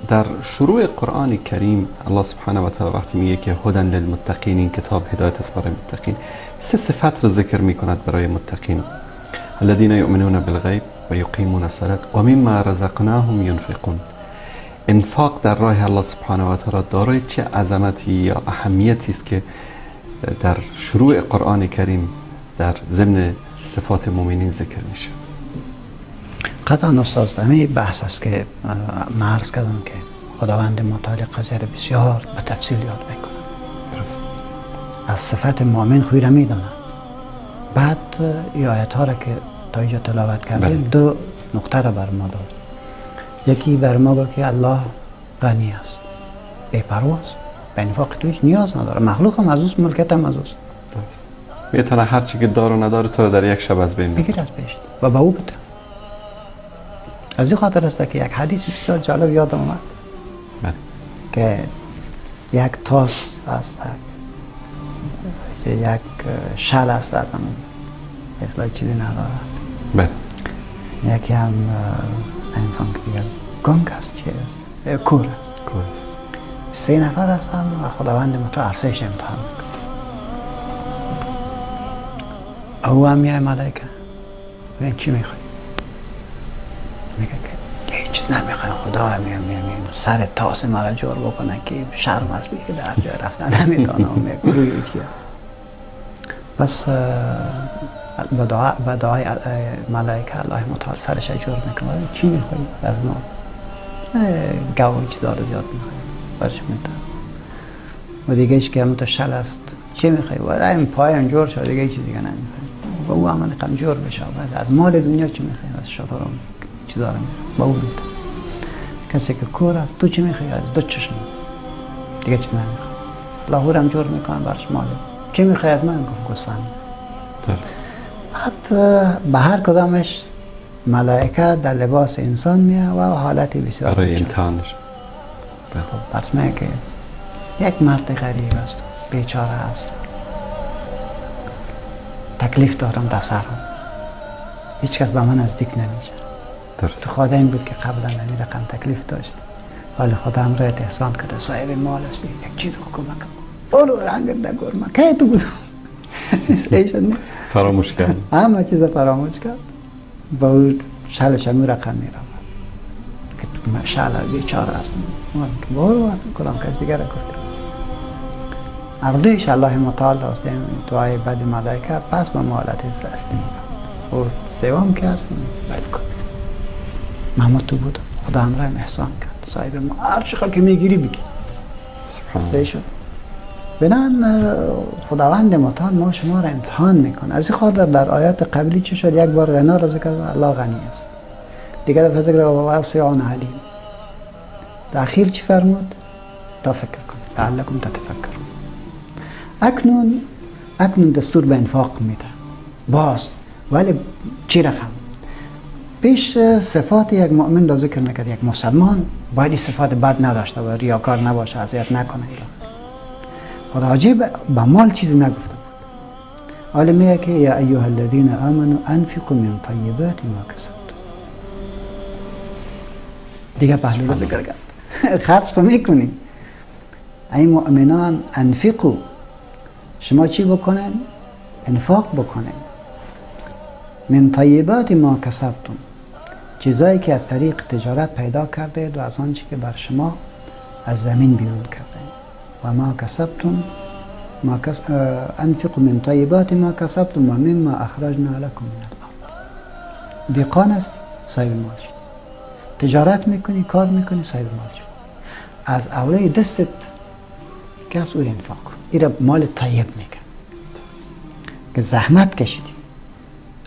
در شروع قرآن کریم الله سبحانه و تعالی وقتی میگه که هدن للمتقین، این کتاب هدایت است برای متقین، سه صفت را ذکر میکند برای متقین: الذین یؤمنون بالغیب و یقیمون الصلاة و مما رزقناهم ینفقون. انفاق در راه الله سبحانه و تعالی دارای چه عظمتی یا اهمیتی است که در شروع قرآن کریم در ضمن صفات مؤمنین ذکر میشه. قطعا استاد، همه بحث است که من عرض کردم که خداوند متعال قضیه را بسیار به تفصیل یاد میکنه. درست. از صفت مؤمن خوی را میداند. بعد این آیت ها را که تا اینجا تلاوت کردیم دو نقطه را بر ما داد. یکی بر ما گفت که الله غنی است، بی‌پرواست، به انفاق تو هیچ نیاز نداره، مخلوق هم از اوست، ملکیت هم از اوست. میتونه هر چی که دار و نداره تو رو در یک شب از بین بگیره، از بهشت و به او بده. از این خاطر است که یک حدیث بسیار جالب یادم آمد. بله. که یک تاس است، که یک شل است، مثل چیزی ندارد. بله. یکی هم نمیفهم که دیگر گنگ است، چی است، کور است. کور است. سه نفر هستند و خداوند متعال عرصه‌اش امتحان میکنه. او هم میای ملائکه، میگه چی میخوای؟ میگه که هیچ چیز نمیخوایم، خدا هم میگه سر تاس مرا جور بکنه که شرم است بگه در جای رفتن نمیدانم میگه روی چیه. پس با دعای ملائکه الله متعال سرش جور میکنه. چی میخوای از ما؟ گاو چیزا رو زیاد میخوای برش میده. و دیگه ایش که همون شل است، چی میخوای؟ و این پایم جور شد، دیگه چیز دیگه نمیخوای. و او هم قم جور بشه. بعد از مال دنیا چی میخوای؟ از شطرم چیزا رو میخوای با او میده. کسی که کور است، تو چی میخوای؟ از دو چشم دیگه چیز نمیخوای. لاهور هم جور میکنه برش مال. چی میخوای از من؟ گفت گوسفند. بعد به هر کدامش ملائکه در لباس انسان میه و حالتی بسیار برای امتحانش. خب برش میگه که یک مرد غریب است، بیچاره است، تکلیف دارم در سرم، هیچ کس به من نزدیک نمیشه. تو خدا این بود که قبلا این رقم تکلیف داشت، ولی خدا هم رایت احسان کرده، صاحب مال است، یک چیز کمک کن. برو رنگت نگور، من کی تو بودم؟ فراموش کرد، همه چیز فراموش کرد و او شلش همون رقم می رود که شل بیچاره است. برو کدام کس دیگر را گفته. اردویش الله متعال هست، دعای بد ملائکه پس به حالت اصلی می رود. و سوم که هست بالکل محمد تو بودم، خدا همراهیم احسان کرد، صاحب ما هر چقدر که میگیری بگی. صحیح شد. بنابراین خداوند متعال ما شما را امتحان میکنه. از این خاطر در آیات قبلی چه شد؟ یک بار غنا را ذکر، الله غنی است. دیگر دفعه ذکر واسع علیم. در اخیر چی فرمود؟ تا فکر کن، لعلکم تتفکرون. اکنون دستور به انفاق میده باز، ولی چی رقم؟ پیش صفات یک مؤمن را ذکر میکرد. یک مسلمان باید صفات بد نداشته و ریاکار نباشه، اذیت نکنه. راجع به مال چیزی نگفته بود. حالا میگه که یا ایها الذین آمنوا انفقوا من طیبات ما کسبتم. دیگه پهلو رو ذکر کرد. خرج خو میکنی ای مؤمنان، انفقوا، شما چی بکنن؟ انفاق بکنن. من طیبات ما کسبتم، چیزایی که از طریق تجارت پیدا کرده و از آنچه که بر شما از زمین بیرون کرده. و ما کسبتم ما انفقوا من طیبات ما کسبتم و مما اخرجنا لكم من الارض. دیقان است، صاحب مال شد. تجارت میکنی، کار میکنی، صاحب مال شد. از اولای دستت کس او انفاق کن. ایره مال طیب میگه که زحمت کشیدی.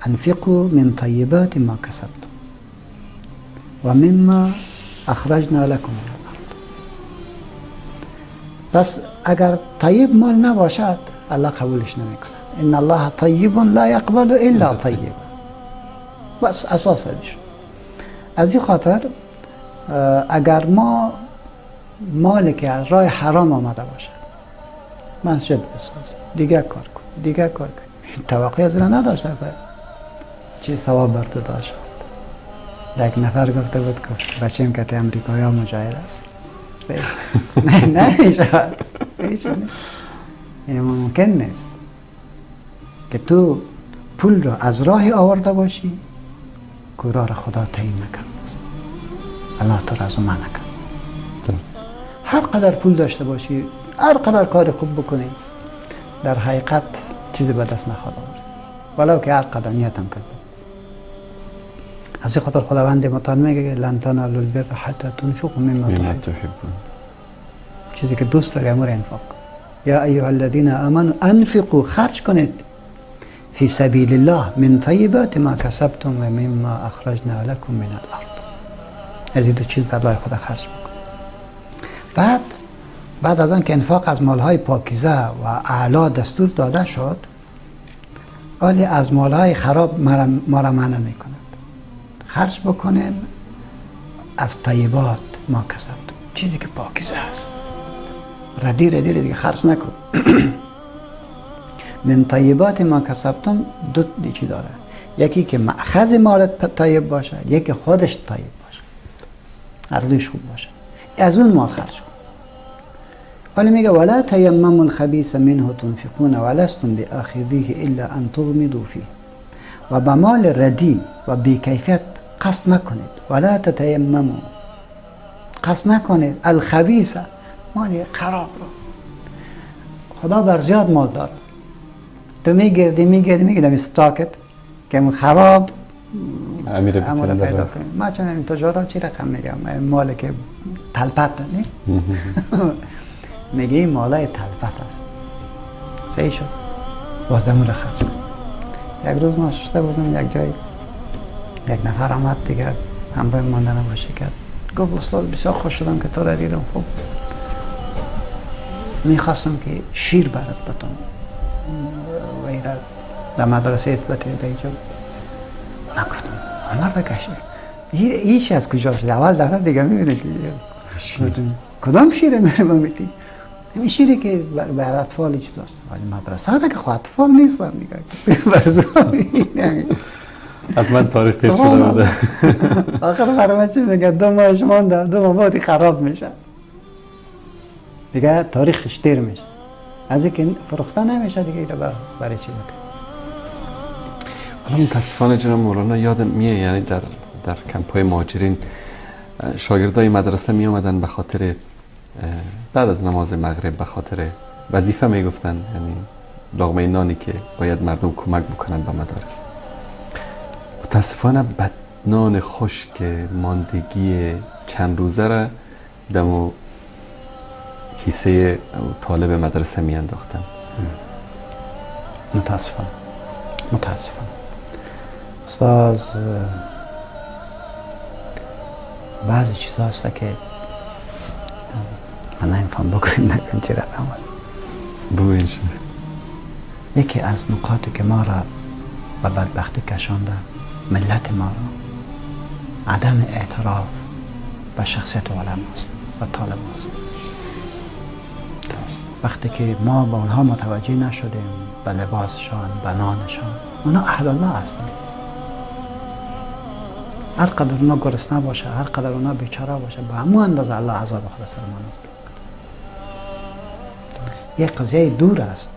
انفقوا من طیبات ما کسبتم و مما اخرجنا لكم من الارض. پس اگر طیب مال نباشد الله قبولش نمیکنه. ان الله طیب لا یقبل الا طیب. بس اساس شد. از این خاطر اگر ما مالی که از راه حرام آمده باشد، مسجد بساز، دیگه کار کن، دیگه کار کن، توقع از را نداشته باید چه ثواب بر تو داشت. یک نفر گفته بود گفت بچیم که امریکایی ها مجاهد است. نه نه شود، این ممکن نیست که تو پول را از راهی آورده باشی که راه خدا تعیین نکرده است، الله تو را از اون منع کرد. هر قدر پول داشته باشی، هر قدر کار خوب بکنی، در حقیقت چیزی به دست نخواهد آورد، ولو که هر قدر نیت هم کرد. از این خاطر خداوند متعال میگه لن تنالوا البر حتی تنفقوا مما تحبون. چیزی که دوست داری امور انفاق کن. یا ایها الذین آمنوا انفقوا، خرج کنید، فی سبیل الله من طیبات ما کسبتم و مما اخرجنا لكم من الارض. از این دو چیز در راه خدا خرج بکن. بعد از آن که انفاق از مالهای پاکیزه و اعلی دستور داده شد، ولی از مالهای خراب ما را منع میکند. خرج بکنین از طیبات ما کسبتم، چیزی که پاکیزه است، ردی ردی دیگه خرج نکن. من طیبات ما کسبتم دو چی داره، یکی که مأخذ مالت طیب باشه، یکی خودش طیب باشه، هر دویش خوب باشه، از اون مال خرج کن. ولی میگه ولا تیمموا الخبیث منه تنفقون ولستم بآخذیه الا ان تغمضوا فیه. و به مال ردی و بیکیفیت قصد نکنید. ولا تتیمموا، قصد نکنید الخبیث، مال خراب رو. خدا بر زیاد مال داره، تو میگردی میگردی میگردی استاکت که خراب امیر پیدا کنی. ما چون این تجارا چی رقم میگم مال که تلپت نه میگه این مالای تلپت است. صحیح شد، باز دمون را خرج کن. یک روز ما شده بودم یک جای، یک نفر آمد دیگه همراه مانده نباشه کرد، گفت استاد بسیار خوش شدم که تو را دیدم، خب میخواستم که شیر برات بتون و ایره در مدرسه بته در اینجا. من گفتم مرد کشیر هیچ از کجا شده؟ اول دفعه دیگه میبینه که کدام شیره میره میتی؟ این شیری که بر اطفال چیز داشت، ولی مدرسه را که خب اطفال نیستن دیگه برزا. حتما تاریخ تیر شده بوده. آخر برای چی میگه 2 ماهش مانده، 2 ماه بعد خراب میشه دیگه، تاریخش تیر میشه، از اینکه فروخته نمیشه دیگه. اینا برای چی بوده؟ حالا متاسفانه جناب مولانا یادم میه، یعنی در کمپ‌های مهاجرین شاگردای مدرسه می آمدن به خاطر بعد از نماز مغرب به خاطر وظیفه میگفتن، یعنی لقمه نانی که باید مردم کمک بکنن به مدارس. متاسفانه بدنان خشک ماندگی چند روزه را دمو کیسه طالب مدرسه می انداختن. متاسفانه متاسفانه استاد بعضی چیزا هست که من نمیفهم بکنیم نکنیم چی رقم بگوین. یکی از نقاطی که ما را به بدبختی کشانده ملت ما را عدم اعتراف به شخصیت علماست و طالب است. وقتی که ما با اونها متوجه نشدیم، به لباسشان، به نانشان، اونا اهل الله هستند. هر قدر اونا گرسنه باشه، هر قدر اونا بیچاره باشه، به همون اندازه الله عذاب خود سر ما نازل میکنه. یک قضیه دور است،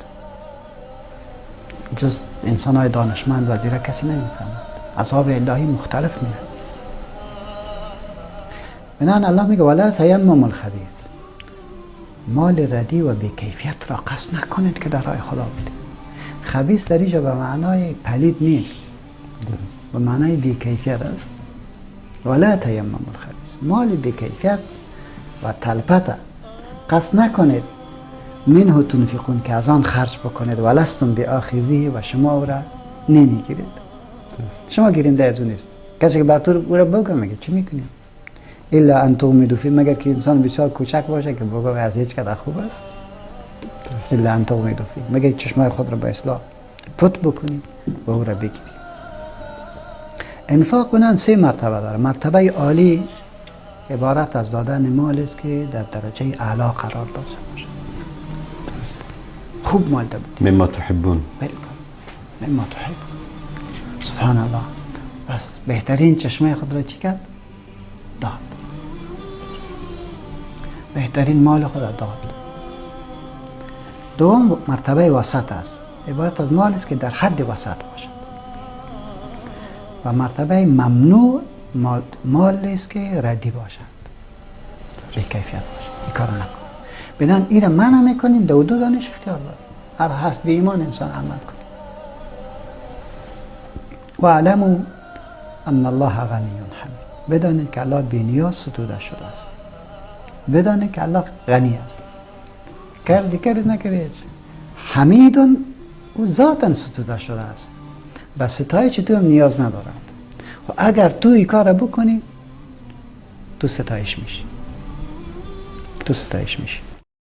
جز انسان های دانشمند و زیرا کسی نمیفهمد. عذاب الهی مختلف میاد. بنابراین الله میگه ولا تیمموا الخبیث، مال ردی و بیکیفیت را قصد نکنید که در راه خدا بدید. خبیث در اینجا به معنای پلید نیست، به معنای بیکیفیت است. ولا تیمموا الخبیث، مال بیکیفیت و تلپت قصد نکنید، منه تنفقون، که از آن خرج بکنید، ولستم بآخذیه، و شما او را نمیگیرید. شما گیرنده از اون نیست. کسی که بر تو او را بگه میگه چی میکنی؟ الا ان تغمضوا فیه، مگر که انسان بسیار کوچک باشه که بگه از هیچ کده خوب است. الا ان تغمضوا فیه، مگر چشمای خود را به اصلاح پت بکنی و او را بگیری. انفاق بنان 3 مرتبه داره. مرتبه عالی عبارت از دادن مال است که در درجه اعلی قرار داشته باشه. خوب مال ده بود. مما تحبون. بالکل مما تحبون. سبحان الله. پس بهترین چشمه خود را چی کرد؟ داد. بهترین مال خود را داد. دوم مرتبه وسط است، عبارت از مال است که در حد وسط باشد. و مرتبه ممنوع مال است که ردی باشد، بی کیفیت باشد. این کار نکن. بنان این را منع میکنیم، دو دانش اختیار داریم، هر حسب ایمان انسان عمل کنه. و اعلموا ان الله غنی حمید، بدانید که الله بی نیاز ستوده شده است، بدانید که الله غنی است. کردی کردی نکردی، حمید او ذاتا ستوده شده است، به ستایش تو هم نیاز ندارد. و اگر تو این کار بکنی تو ستایش میشی، تو ستایش میشی.